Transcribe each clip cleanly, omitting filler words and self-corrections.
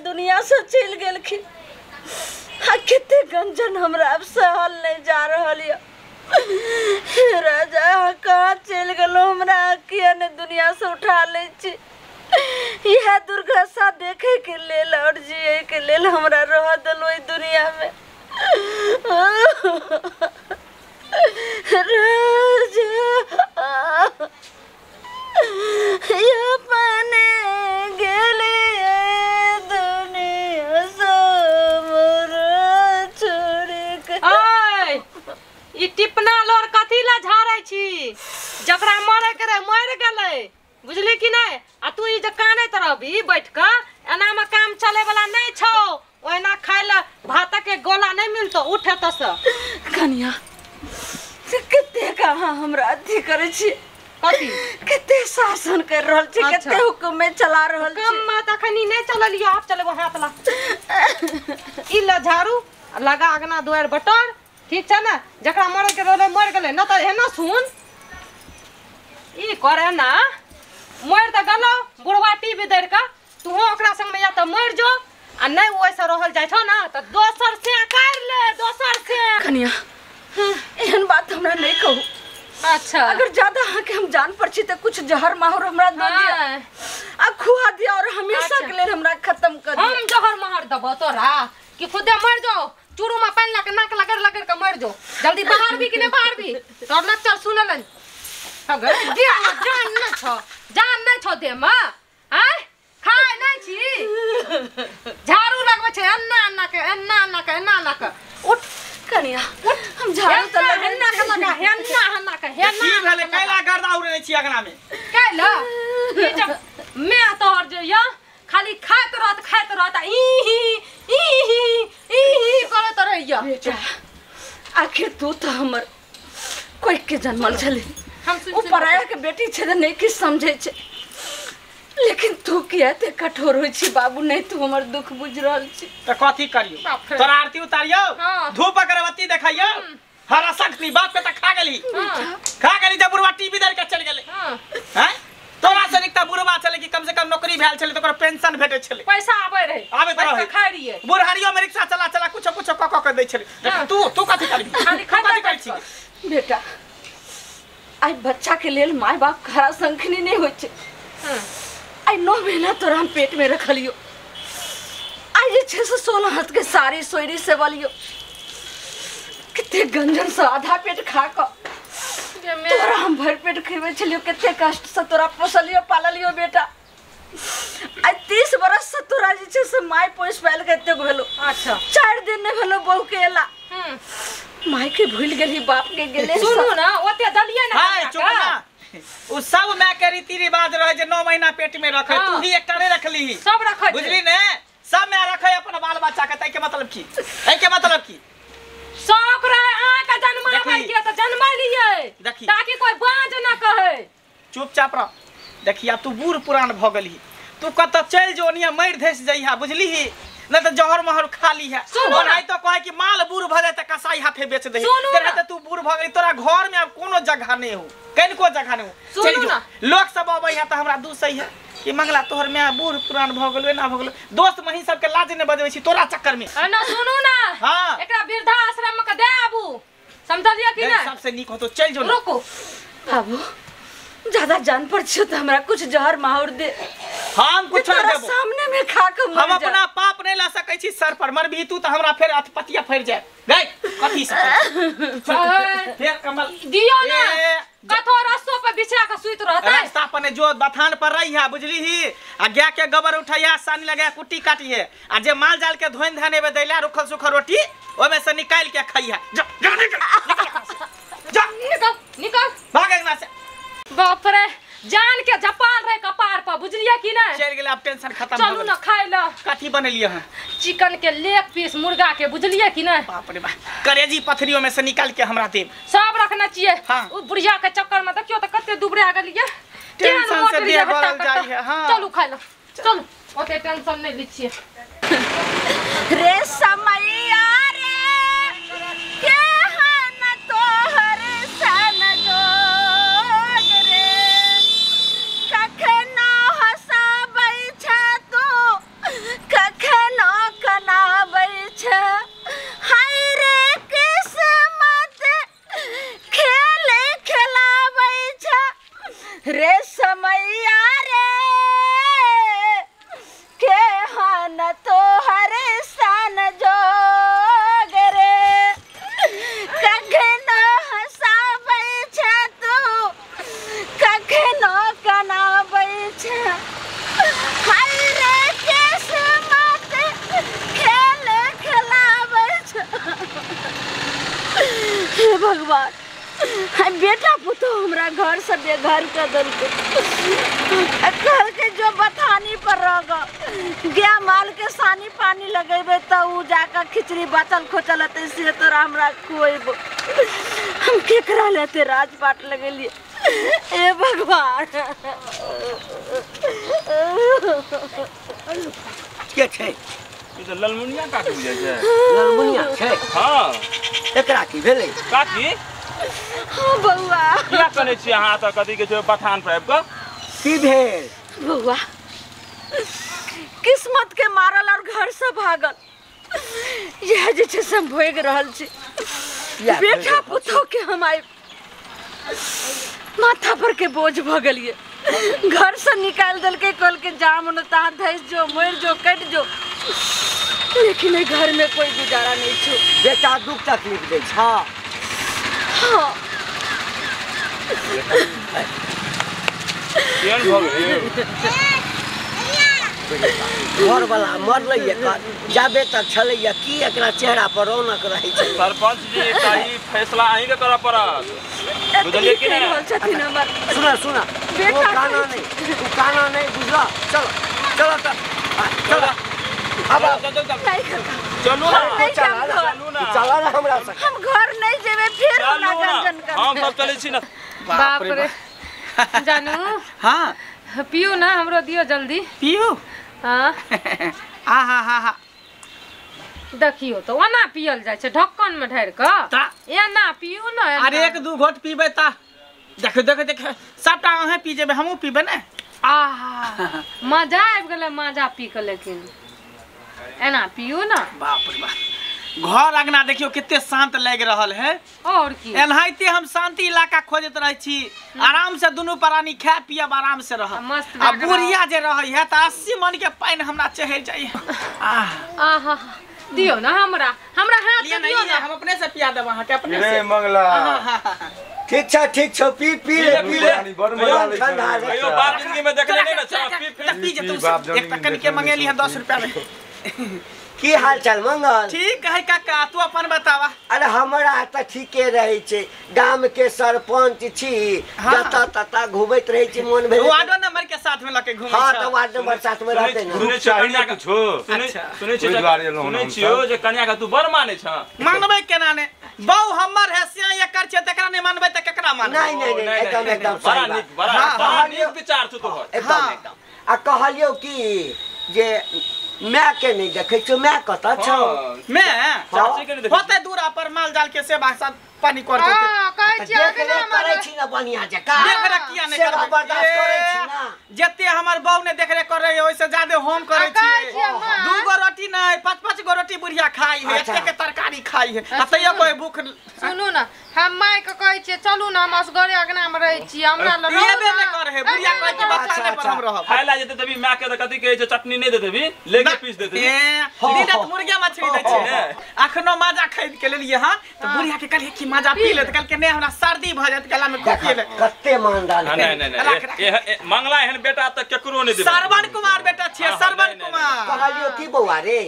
दुनिया से चलि गेलखिन। आ कते गंजन हमरा अब सहल नहीं जा रहल ये। राजा अहाँ कहाँ चलि गेलहुँ? हमरा किया ने दुनिया से उठा लै छी? इएह दुर्दशा देखे के लेल और जिए के लेल हमरा रह देलहुँ एहि दुनिया में। राजा अपने गेले दुनिया से मोरा छोड़ के। ओए ई टिपना लोर कथी ला झाड़ै छी? जकरा मरे के रहे मरि गेलै, बुझली कि नहीं? आ तू ई जे कानैत रहबी बैठ के, एना में काम चले वाला नहीं छौ। ओहिना खाय ला भात के गोला नहीं मिलतो। उठ एतऽ से। कनिया से कतेक अहाँ हमरा अथी करै छी, कथी कते शासन कर रहल छी, अच्छा। कते हुक्म में चला रहल कम छी। में तऽ अखनी नहीं चललियो, आब चलेबो हाथ ला। ई ला झाड़ू आ लगा अगना दुआरि बटर, ठीक छै ने? जकरा मरे के रहलै मरि गेलै, न तऽ एना सुन ई करे ना, मरि तऽ गेलौ बुढ़वा टीवी दरि कऽ, तूहो ओकरा संगमे या तऽ मरि जो आ नहीं ओहिसँ रहल जाइ छौ ना तऽ दोसर से कर ले, दोसर से। कनिया एहन बात हमरा नहीं कहू। अच्छा अगर ज्यादा अहाँ के हम जान पर छी तऽ कुछ जहर माहौर हमरा दऽ दिअ हाँ। आ खुआ दिअ और हमेशा अच्छा। के लेल हमरा खत्म कर दिअ। हम जहर माहर देबो तोरा कि खुदे मर जाओ, चूरू में पानि लगा के नाक लगड़ लगड़ के मर जाओ। जल्दी बाहर भी कि नहीं बाहर भी तोर लच्चर सुनलन। अगर देह में जान नहीं छौ, जान नहीं छौ देह में, आँय खाय नहीं छी, झाड़ू लगबै छै एन्ना एन्ना के एन्ना एन्ना के एन्ना एन्ना के। उठ कनिया हम झाड़ू तऽ हेन्ना लगै हेन्ना के लगा, हेन्ना हेन्ना के हेन्ना की भेलै? कैला गर्दा उड़ेने छी अगना में? कैला ई जब मैं तोहर जे या खाली खाइत रहत आ ई ही ई ही ई ही करैत रहैया। बेटा आखिर तू तऽ हमर कोई के जन्मल छलै, हम सुन ओ पराया के बेटी छै तऽ नहीं किछु समझै छै, लेकिन तू किया एते कठोर होइ छी बाबू? नहीं तू हमर दुख बुझि रहल छी। तऽ कथी करियौ? बाप रे। तोरा आरती उतारियौ, हाँ। धूप अगरबत्ती देखैयौ, हरा सखनी बाप के तऽ खा गेली, हाँ। खा गेली तऽ बुढ़वा टीवी दर के चलि गेलै। हाँ। हैं? तोरा से नीक तऽ बुढ़वा छलै कि कम से कम नौकरी भेल छलै तऽ ओकर पेंशन भेटै छलै, पैसा आबै रहै, आबैत बैठ रहै। कऽ खाइ रहियै। बुढ़ारियो में रिक्शा चला चला कुछो कुछो कऽ कऽ के दै छलै। हाँ। तू तू कथी करबी? खाली तू कथी खाइते करै छी? बेटा आइ बच्चा के लेल माय बाप खरा संखनी नहीं होइ छै। हाँ। आइ 9 महीना तोरा हम पेट में रखलियो, आइ जे छै से 16 हाथ के साड़ी सोयरी सेवलियो, कते गंजन से आधा पेट खा कऽ तोरा हम भरि पेट खेबै छलियो, कते कष्ट से तोरा पोसलियो पाललियो बेटा। आइ 30 बरस से तोरा जे छै से my पोसि पालि के एतेक भेलो। अच्छा 4 दिन नहि भेलो बहू के एला, माय के भूलि गेली, बाप के गेले। सुनू ना ओते दलियै ना हाय हमरा चुप के। ना। उ सब my के रीति रिवाज रहे जे 9 महीना पेट में रखे, हाँ। तू ही एकटा नहीं रखली, सब रखै छै। बुझली ने? सब my रखे अपन बाल बच्चा के, तै के मतलब की? एहि के मतलब की? शौक रहे अहाँ के जन्माबै देखी। के तऽ जन्मेलियै देखी। ताकि कोई बाज ना कहे। चुपचाप रह। देखिया तू बूढ़ पुरान भऽ गेलही, तू कतऽ चलि जो ओनिया मरि धसि जइहा, बुझलीही? नहीं तऽ जहर महर खा लीहा। सुनू ना। ओनाहि तऽ कहै कि माल बूढ़ भऽ जाइ तऽ कसाई हाथे बेच दही, सुनू तेना ना। तऽ तू बूढ़ भऽ गेली, तोरा घर में आब कोनो जगह नहीं हो, कनिको जगह नहीं हो। सुनू चलि जो। ना। लोक सब अबै है तऽ हमरा दूसै है कि मंगला तोहर my बूढ़ पुरान भऽ गेलो, एना भऽ गेलो, दोस्त मही सबके लाज नहि बजबै छी तोरा चक्कर में। एना सुनू ना। हाँ। एकरा वृद्धा आश्रम में के दे आबू, समझलियै कि नहीं, नहीं? सबसे नीक होतो चलि जो ना। रुकू बाबू ज्यादा जान पर छियो तऽ हमरा कुछ जहर माहौर दे, हम कुछ तोरा नहीं देबो, सामने में खा के मर हम अपना पाप नहीं ला सकै छी सर पर, मरबी तू तऽ हमरा फेर अथपतिया फरि जाय। गई कथी से फेर कमल दियो ना, ए, कथो रस्सो पे बिछा के सुति रहतै। रास्ता पर ने जो बथान पर रही है, बुझली ही? आ गाय के गोबर उठैया, सानी लगा कुट्टी काटी है, आ जे माल जाल के धोइन धान एबे दैला रुखल सुखल रोटी ओमे से निकाल के खइहा। जा जा निकल जा निकल निकल भाग अंगना से। बाप रे जान के झपाल रहे कपार पर, बुझलियै कि नहीं? चलि गेलै आब टेंशन खत्म। चलू ना खाय ला। कथी बनेलियै हँ? चिकन के लेग पीस मुर्गा के, बुझलियै कि नहीं? बाप रे बाप, करेजी पथरियों में से निकाल के हमरा देब। सब रखना चाहिए। हाँ। उ बुढ़िया के चक्कर में देखियो तऽ कते दुबरा गेलियै, टेंशन से देह गलल जाइ है। हाँ। चलू खाय ला, चलू ओते टेंशन नहीं लै छियै। रे समैया रे केहन तोहर सन जोग रे, कखनो हँसाबै छै तू कखनो हमरा घर से बेघर कर देलकै। कहलकै जो बथानी पर रह गया माल के सानी पानी लगेबे त उ जाकर खिचड़ी बाचल खोचल हतै से तोरा हमरा खुएबो। हम केकरा लेते राजपाट लगेलिए ए भगवान। के छै ई त ललमुनिया काकी बुझै छै। ललमुनिया छै? हां। एकरा की भेलै काकी? हां बौआ। किया कनै छी अहाँ त कथी के छै बथान पर आबि क? की भेल बौआ? किस्मत के मारल और घर से भागल यह जे छै से हम भोगि रहल छी। बेटा पुतोह के हम आइ माथा पर के बोझ भ गेलिए। घर से निकाल देलकै, कहलकै जा मन तहाँ धैस जो, मरि जो, कटि जो, लेकिन एहि घर में कोई गुजारा नहीं छो। बेटा दुख तकलीफ दै छ? हाँ। केहन भऽ गेलै? घर वाला मरलै एकर, जाबे तक छलै की एकरा चेहरा पर रौनक रहै छै। सरपंच जी एकटा ई फैसला अहीं के करऽ पड़त, बुझलियै कि नहि? सुना सुना, ओ काना नहीं, तू काना नहीं बुझला। चलो चलो चलो अब चलू ना, चलू ना, चला ना हमरा संग। हम घर नहीं जेबै फिर हमरा गंजन कर। हम सब चलै छी ना। बाप रे जानू। हां पियू ना, हमरो दियो जल्दी पियू। हां आ हा हा हा देखियो तो ओना पियल जाइ छै ढक्कन में ढारि क, एना पियू ना। अरे एक दू घोट पीबै त देखो देखो देखो सबटा अहें पी जेबै, हमहूँ पीबै ने। आहा मजा आबि गेलै मजा पी के, लेकिन एना पियू ना। बाप रे बाप, घर अंगना देखियो कते शांत लागि रहल है। और की एनाहिते हम शांति इलाका खोजत रहै छी, आराम से दुनू प्राणी खाय पियब, आराम से रहब। मस्त आ बुढ़िया जे रहै है त 80 मन के पानि हमरा चढ़ि जाइ। आहा दियो ना हमरा, हमरा हाथ से दियो ना, हम अपने से पिया देब अहाँ के अपने से। रे मंगला ठीक छ, ठीक छ, पी पी ले पी ले, बड़ मजा आबै छै। कहियो बाप जिंदगी में देखले नै ना छ, पी पी पी जे तू एक टकन के मंगेली है 10 रुपया में। की हाल चाल मंगल? ठीक है काका, तू अपन बतावा। अरे हमरा त ठीके रहै छै, गाम के सरपंच छी, जतऽ ततऽ घुमैत रहै छी, मन भेल वार्डो नंबर के साथ में लके घुमै। हां त वार्ड नंबर 7 में रहते ना। सुनै छी कन्या के छो, सुनै छी सुनै छियो जे कन्या के तू बड़ मानै छ। मानबै केना ने, बहु हमर है से एकर छै तकरा नै मानबै त केकरा मानबै? नहीं नहीं नहीं, एकदम एकदम बड़ा नीक, बड़ा नीक विचार छौ तोहर, एकदम एकदम। आ कहलियौ की जे my के नहीं देखै छौ, my कतऽ छौ? My होतै दूरा पर माल जाल के सेवा सब पानी करतै। हां कहै छी देख रेख करै छी ना बढ़िया जकाँ, देख रेख किया नै सेवा करबै? बर्दाश्त करै छी ना। जते हमर बहू ने देख रेख करै ओइ से ज्यादा हम करै छी। 2 गो रोटी नै 5-5 गो रोटी बुढ़िया खाई है, एते के तरकारी खाई है, आ तैयो कोई भूख। सुनू ना, हम my के कहै छियै चलू ना हम असगरे अंगना में रहै छी, हमरा लग रहबे नै करै है बुढ़िया, कहै कि बच्चा पर हम रहब। खाय ला जेतै तभी my के त कथी कहै छै चटनी नै देतेबी, लेके पीस देतेबी। दिन रात मुर्गा मछली दै छै। अखनो माजा खरीद के लेलियै हां त बुढ़िया के कहलियै कि माजा पी ले, त कहलकै नै हमरा सर्दी भ जायत गला में खोखी ले। कते मानदान। नहीं नहीं नहीं, मंगला एहन बेटा त केकरो नै देबै। श्रवण कुमार बेटा छियै, श्रवण कुमार। कहलियौ की बौआ रे,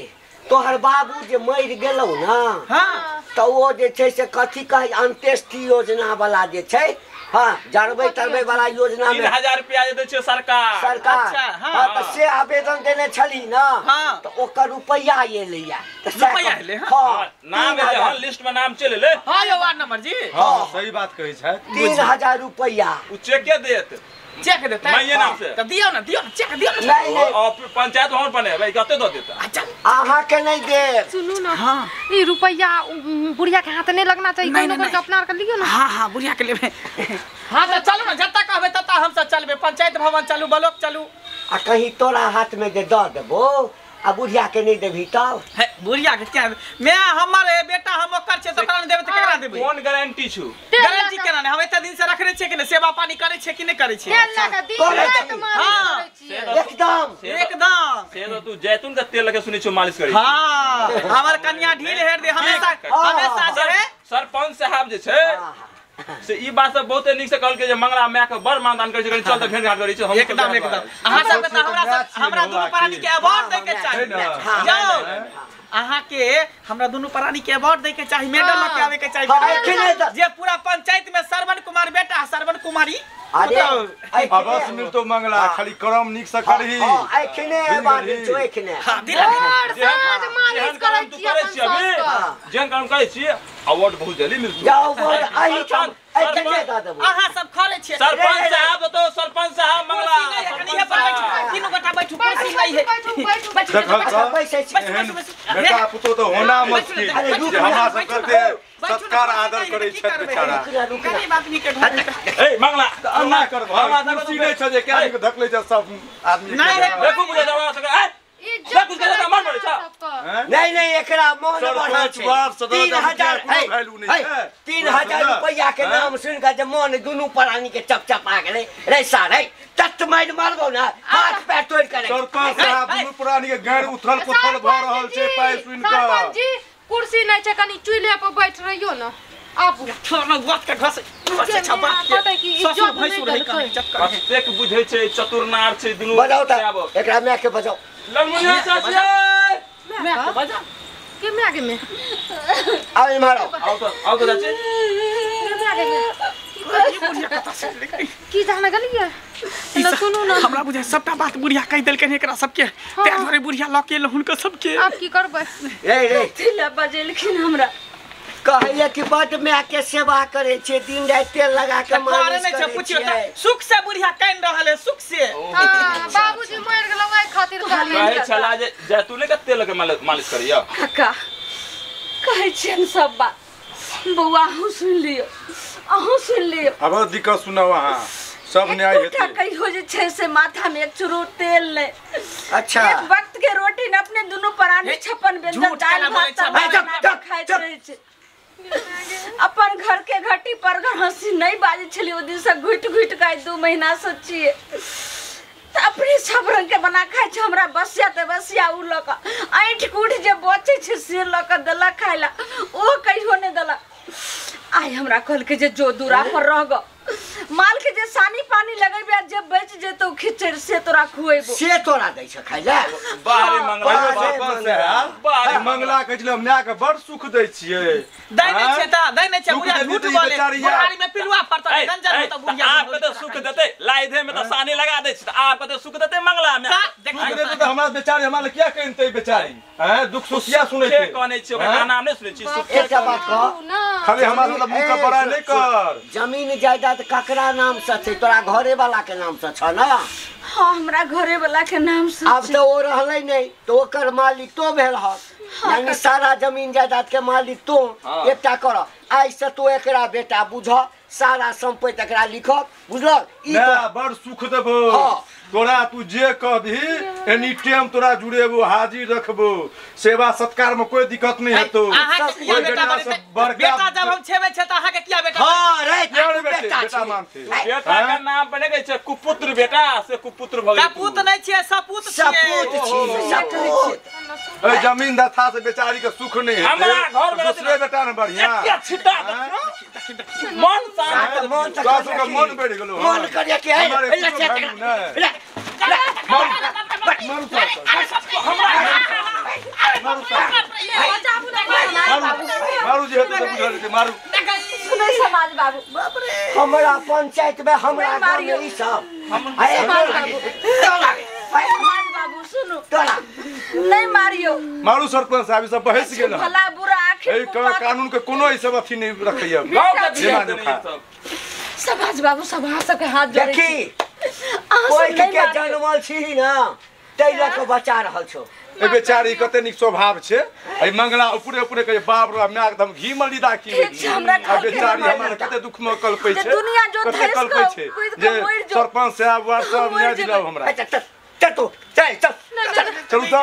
तोहर बाबू जे मरि गेलौ ना, हां त ओ जे छै से कथी कहै अंत्येष्टि योजना वाला जे छै, हां जरबै तरबै वाला योजना में 3000 रुपया जे दै छै सरकार। सरकार हां त से आवेदन देने छली ना, त ओकर रुपया एलैया, त रुपया एलै। हां नाम एलै, हां लिस्ट में नाम चलि एलै। हां यौ वार्ड नंबर जी। हां सही बात कहै छै। 3000 रुपया उ चेके देत, चेक देतै माइये नाम से त दियौ ना, दियौ ना चेक दियौ ना। नहीं नहीं, और पंचायत भवन बनेबै कते द देता? अच्छा अहाँ के नहीं देब। सुनू ना, हां ई रुपया बुढ़िया के हाथ नहीं लगना चाहिए, कोनो करके अपना के लियो ना। हां हां बुढ़िया के लेबै। हां त चलू ना, जतऽ कहबै ततऽ हम सब चलबै, पंचायत भवन चलू, ब्लॉक चलू। आ कहीं तोरा हाथ में जे द देबो आ बुढ़िया के नहीं देबही तब? हे बुढ़िया के क्या मैं हमर बेटा हम ओकर छै त ओकरा नै देबै त केकरा देबै? कोन गारंटी छु? गारंटी केना नै, हम एते दिन से रखने छियै कि नै, सेवा पानी करै छियै कि नै करै छियै? तेल लगा दिन रात मालिश करै छियै। एकदम एकदम। से त तू जैतून के तेल लगे सुनै छियो मालिश करै। हां हमर कन्या ढील हेर दे हमेशा हमेशा जे सरपंच साहब जे छै से ई बात सब बहुते नीक से कहलकै जे मंगला माय के बड़ मानदान करै छै, चल त भेंट घाट करै छै। हम एकदम एकदम अहाँ सब के त हमरा हमरा दुनू प्राणी के अवार्ड दै के चाही। जाओ अहाँ के हमरा दुनू प्राणी के अवार्ड दे के चाही, मेडल लके आवे के चाही। जे पूरा पंचायत में श्रवण कुमार बेटा श्रवण कुमारी अरे अवश्य मिलतो मंगला, खाली करम नीक से करही। हां एखने बात छो एखने। हां दिल मालिश करै छी अभी, जेहन काम करै छी अवार्ड बहुत जल्दी मिलतो। जाओ बोल आही काम एखने द देबो। अहाँ सब खरे छी सरपंच साहब तो सरपंच साहब मंगला कनी पर बैठू, तीनों गोटा बैठू, कुर्सी नहीं है। बेटा पुतो तो होना मुश्किल, हमरा सब करते सत्कार आदर करै छै बेचारा। गरीब आदमी के घर ए मंगला अन्ना कर भाई कुर्सी नहीं छ जे के धकलै छ सब आदमी। नहीं देखू बुझा जावा सके ए देखू बुझा मार पड़ै छ। नहीं नहीं एकरा मोहन बढ़ल छै। 3000 3000 रुपया के नाम सुन के जे मोन दुनू प्राणी के चपचप आ गेलै रे सारे तत मारि मारबो ना हाथ पैर तोड़ के। सरपंच साहब दुनू प्राणी के गैर उथल पुथल भ रहल छै पाइ सुन के। सरपंच जी कुर्सी नहीं छै, कनी चूल्हे पर बैठ रहियो ना। आबू थोड़ा बात के घस अच्छा बात पता की ससुर भैंसुर है कनी चक्कर कतेक बुझै छै चतुरनार छै दुनू। बजाओ त एकरा my के बजाओ। ललमुनिया चाची my के बजा के my के में आउ इम्हर आओ त आओ त चाची my के में की जाने गेलियै न सुनू ना हमरा बुझै सबटा बात बुढ़िया कहि देलकै एकरा सबके, तै दुआरे बुढ़िया ल के एल हुनका सबके। आब की करबै? रे रे थिला बजेलखिन हमरा कहैया कि बड my के सेवा करे छे, दिन रात तेल लगा के मालिश करे छै। पुछियो त सुख से बुढ़िया कान रहल है सुख से। हां बाबूजी मर गेल ओइ खातिर कहै छला जे जैतूने के तेल के मालिश करिया। काका कहै छियन सब बात बौआ, अहूँ सुन लियो अहूँ सुन लियो। अब दिक्कत सुनाओ अहाँ सब न्याय हेतै। कहियो जे छै से माथा में एक चुरू तेल ले। अच्छा एक वक्त के रोटी न अपने दुनू प्राणी 56 व्यंजन दाल भात खाइत रहै छै। अपन घर के घटी पर घर हंसी नहीं बाजै छली ओ दिन से घुटि घुटि के 2 महीना से छियै त अपने सब रंग के बना खाइ छै। हमरा बसिया त बसिया उ लऽ कऽ ऐंठ कूठ जे बचै छै से लऽ कऽ देलक खाइ ला, ओ कहियो नहि देलक। आइ हमरा कहलकै जे जो दूरा पर रह गऽ, माल के जे सानी पानी लगेबे आ जे बचि जेतौ खिचड़ से तोरा खुएबो, से तोरा दै छ खाइ ला। बारे मंगला बारे मंगला कहै छलै माय के बड़ सुख दै छियै। दै नै छै त दै नै छै बुढ़िया झूठ बोले, बुढ़ारी में पिलुआ फड़तै गंजन होतौ बुढ़िया। आप के त सुख देतै लाइधे में त सानी लगा दै छै त आप के त सुख देतै मंगला में। सुख देतै त हमरा बेचारी हमरा ले किया कहिनतै बेचारी? हैं दुख सुख किया सुनै छै? कहनै छी ओकरा नाम नै सुनै छी। एकटा बात कह खाली हमरा मतलब मुंह के बड़ाई नै कर। जमीन जायदाद ककरा नाम से छै? तोरा घरे वाला के नाम से छ ना? हां हमरा घरे वाला के नाम से। आब त ओ रहलै नहीं तो ओकर मालिक तो भेल ह, यानी सारा जमीन जायदाद के मालिक तो। एकटा कर आइ से तो एकरा बेटा बुझ, सारा संपत्ति एकरा लिखब बुझलक? ई बड़ सुख देबो तोरा, तू जे कहबी एनी टाइम तोरा जुड़ेबो, हाजिर रखबो, सेवा सत्कार में कोई दिक्कत नहीं हेतो। बेटा जब हम छेबै छै त अहाँ के किया बेटा? हां रे बेटा बेटा मानते बेटा के नाम पर नै छै कुपुत्र, बेटा से कुपुत्र भ गेल। सपूत नै छियै सपूत छियै, सपूत छियै सपूत। ए जमीन दथा से बेचारी के सुख नहीं हेतै। हमरा घर में दूसरे बेटा ने बढ़िया एते छिटा मन शांत मन त मन बढ़ गेलो, मन करिया के है मारू जे हेतै बुझल हेतै मारू। सुनै समाज बाबू हमरा पंचायत में हमरा गांव में ई सब समाज बाबू सुनू नहीं मारियो मारू। सरपंच साहब सब बहस गेल भला बुरा आखिर कानून के कोनो ई सब अथी नहीं रखैया। समाज बाबू सब अहाँ सबके हाथ जोड़ै देखी कोई के जनमल छी ना तै लऽ के बचा रहल छौ। ए बेचारी कते नीक स्वभाव छै। ए मंगला ऊपरे ऊपरे कहे बाप रे माय एकदम घी मलिदा की हमरा बेचारी हमरा कते दुख में कलपै छै, दुनिया जो कते कलपै छै जे सरपंच साहब वार सब न्याय दिलाओ हमरा। चल चल तू चल चल चलू त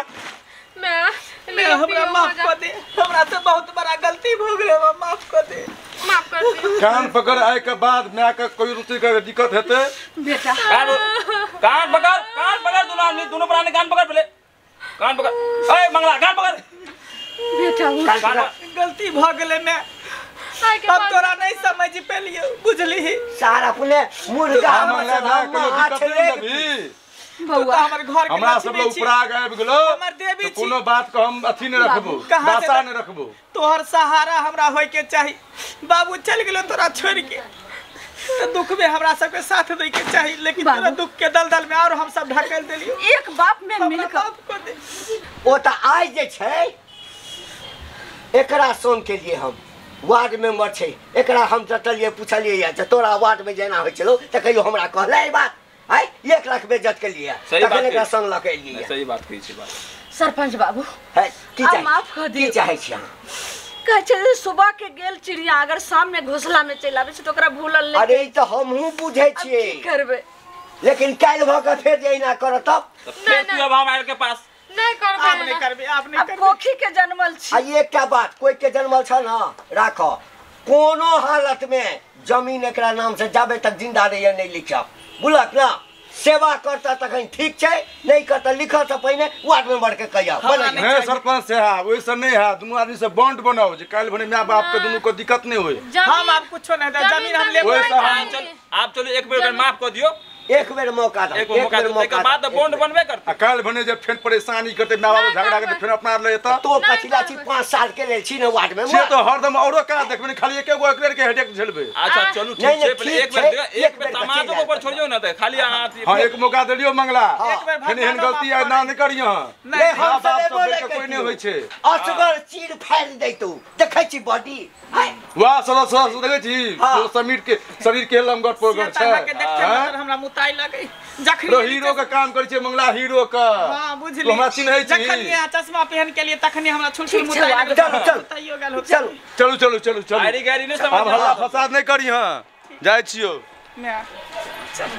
मैं हमरा माफ कर दे, हमरा से बहुत बड़ा गलती भ गेलै, हमरा माफ कर दे, माफ कर दे। कान पकड़ आय के बाद माय के कोई रुचि के दिक्कत हेतै बेटा। कान पकड़, कान पकड़ दुनू आदमी दुनू प्राणी कान पकड़ पहले, कान पकड़। ए मंगला कान पकड़ बेटा। गलती भ गेलै मैं, अब तोरा नहीं समझ पेलियो बुझली। सारा अपने मुर्गा मंगला माय कोनो दिक्कत नहीं देबी। बउआ हमर घर के हमरा सब लोग उपराग आबि गेलो हमर देवी छी कोनो बात के हम अथी नहि रखबो भाषा नहि रखबो तोहर सहारा हमरा होय के चाही बाबू चल गेलो तोरा छोड़ के तो दुख में हमरा सबके साथ दे के चाही लेकिन तोरा दुख के दलदल में और हम सब ढकेल देलियो एक बाप में मिल के ओ त आज जे छै एकरा सोन के लिए हम वार्ड मेंबर छै एकरा हम जतलिए पूछलिए जे तोरा वार्ड में जेना होइ छलो त कहियो हमरा कहले ई बात आय 1 लाख बेइज्जत के लिए तखन एकरा संग ल के एलियै सही बात कहै छी बात सरपंच बाबू है की चाही माफ कर दियो की चाहै छी अहाँ कहै छै सुबह के गेल चिड़िया अगर शाम में घोंसला में चलि आबै छै त ओकरा भूलल नहि अरे ई त हमहूँ बुझै छियै की करबै लेकिन काल्हि भ के फेर जे एना करत तब फेर तू अब हम आयल के पास नहीं करबै आप नहीं करबै आप नहीं करबै कोखी के जनमल छी आ एकटा बात कोई के जनमल छ न राख कोनो हालत में जमीन एकरा नाम से जाबे तक जिंदा रहिए नहीं लिखब बुझलक ना सेवा करता तखन ठीक छै नहीं करता लिखऽ से पहिने वार्ड मेंबर के कहिया नहीं सरपंच साहब ओइसे नहीं है दुनू आदमी से बॉन्ड बनाओ जे काल्हि भने my बाप के दुनू को दिक्कत नहीं होय हम आप कुछो नहीं दे जमीन हम लेबै आप चलो एक बेर माफ कर दियो एक बेर मौका दो एक बेर मौका दो बाद बॉन्ड बनबे करते आ काल्हि भने जे फेर परेशानी करते my बाप झगड़ा करते फेर अपना ले एता तो कथिला छी 5 साल के लेल छी ने वार्ड में से तो हरदम औरो का देखबे खाली एके गो एकरे के हेडेक झेलबे अच्छा चलू ठीक छै पहिले एक बेर समाजो के ऊपर छोड़ियो ना त खाली हां एक मौका देलियो मंगला फेर एहन गलती आ ना नहीं करियो नहीं हम बाप सब कोई नहीं होय छै असगर चीर फाड़ि दैतौ देखै छी बॉडी वाह सरस सरस देखै छी समीर के शरीर के लमगर पोगर छै हमरा मुताई लगे जखनी हीरो के काम करै छै मंगला हीरो के हां बुझली हमरा चिन्है छी जखनी अहाँ चश्मा पहन के लिए तखनी हमरा छुल मुताई लगे चल चल चल चलू चलू चलू चलू गाड़ी गाड़ी नहीं समझ अब हल्ला फसाद नहीं करी हां जाइ छियो मैं चल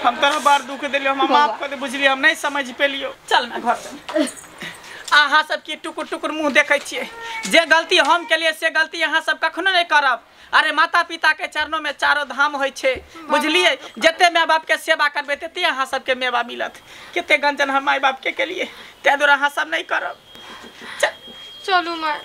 हम तोरा बार दुख देलियो हम माफ कर दे बुझली हम नहीं समझ पेलियो चल ना घर चल अहाँ सब की टुकुर टुकुर मुँह देखै छियै जे गलती हम केलियै से गलती अहाँ सब कखनो नहीं करब अरे माता पिता के चरणों में चारो धाम होइ छै बुझलियै जते my बाप के सेवा करबै तते अहाँ सबके मेवा मिलत कते गंजन हम my बाप के केलियै ताहि दुआरे अहाँ सब नहीं करब चलू माय।